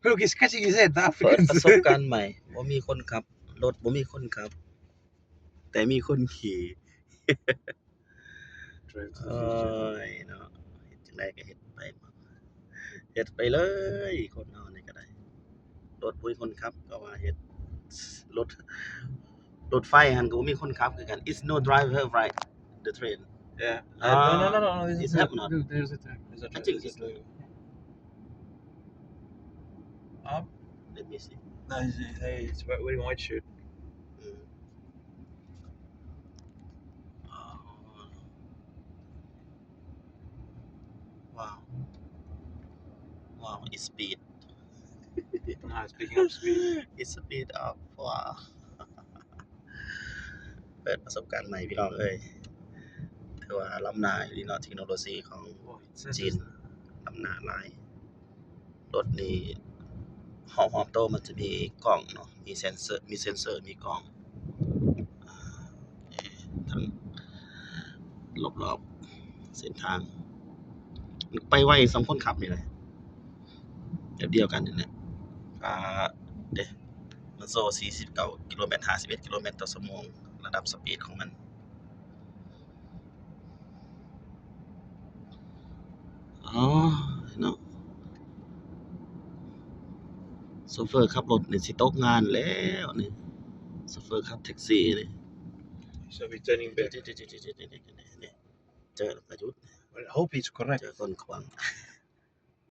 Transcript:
Look, he's scratching his head, the ເປີດ Africans. ປະສົບການໃໝ່ ບໍ່ມີຄົນຂັບ ລົດບໍ່ມີຄົນຂັບ ແຕ່ມີຄົນຂີ່. ໂອ້ຍເນາະ ເຮັດຈັ່ງໃດກໍເຮັດໄປ ເຮັດໄປເລີຍ ຄົນເຮົານີ້ກໍໄດ້ ລົດບໍ່ມີຄົນຂັບກໍວ່າເຮັດ ລົດ ລົດໄຟຫັ້ນກໍບໍ່ມີຄົນຂັບຄືກັນ It's no driver ride the train. Yeah. Uh, no, no, no, no, no, it's a train. No, there's a train. There's a train. I think it's a train. Up. Let me see. No, it's, hey, it's wearing white shirt. Mm. Wow. Wow, it's speed. Ah, speaking of speed. It's speed up. Wow. ເປີດປະສົບການໃໝ່ພີ່ນ້ອງເອີຍ ຖືວ່າລ້ຳໜ້າອີ່ຫຼີເນາະ ເທັກໂນໂລຊີຂອງຈີນ ລ້ຳໜ້າຫຼາຍ. ລົດນີ້ ຮອບໆໂຕມັນຈະມີກ້ອງເນາະ ມີເຊັນເຊີ ມີເຊັນເຊີ ມີກ້ອງ ທັງລອບໆເສັ້ນທາງ ໄປໄວສ່ຳຄົນຂັບນີ້ແຫຼະ ແບບດຽວກັນນີ້ແຫຼະ. ອ່າ ເດ້ ມັນໂຊສີ່ສິບເກົ້າກິໂລແມັດ ຫ້າສິບເອັດກິໂລແມັດຕໍ່ຊົ່ວໂມງ ລະດັບສະປີດຂອງມັນ. ອໍ ເນາະ ໂຊເຟີຂັບລົດນີ້ຊິຕົກງານແລ້ວນີ້ ໂຊເຟີຂັບແທັກຊີນີ້. So he's turning back. ເຈີແລ້ວກໍຢຸດ. I hope he's correct. ເຈີຄົນຂວາງ.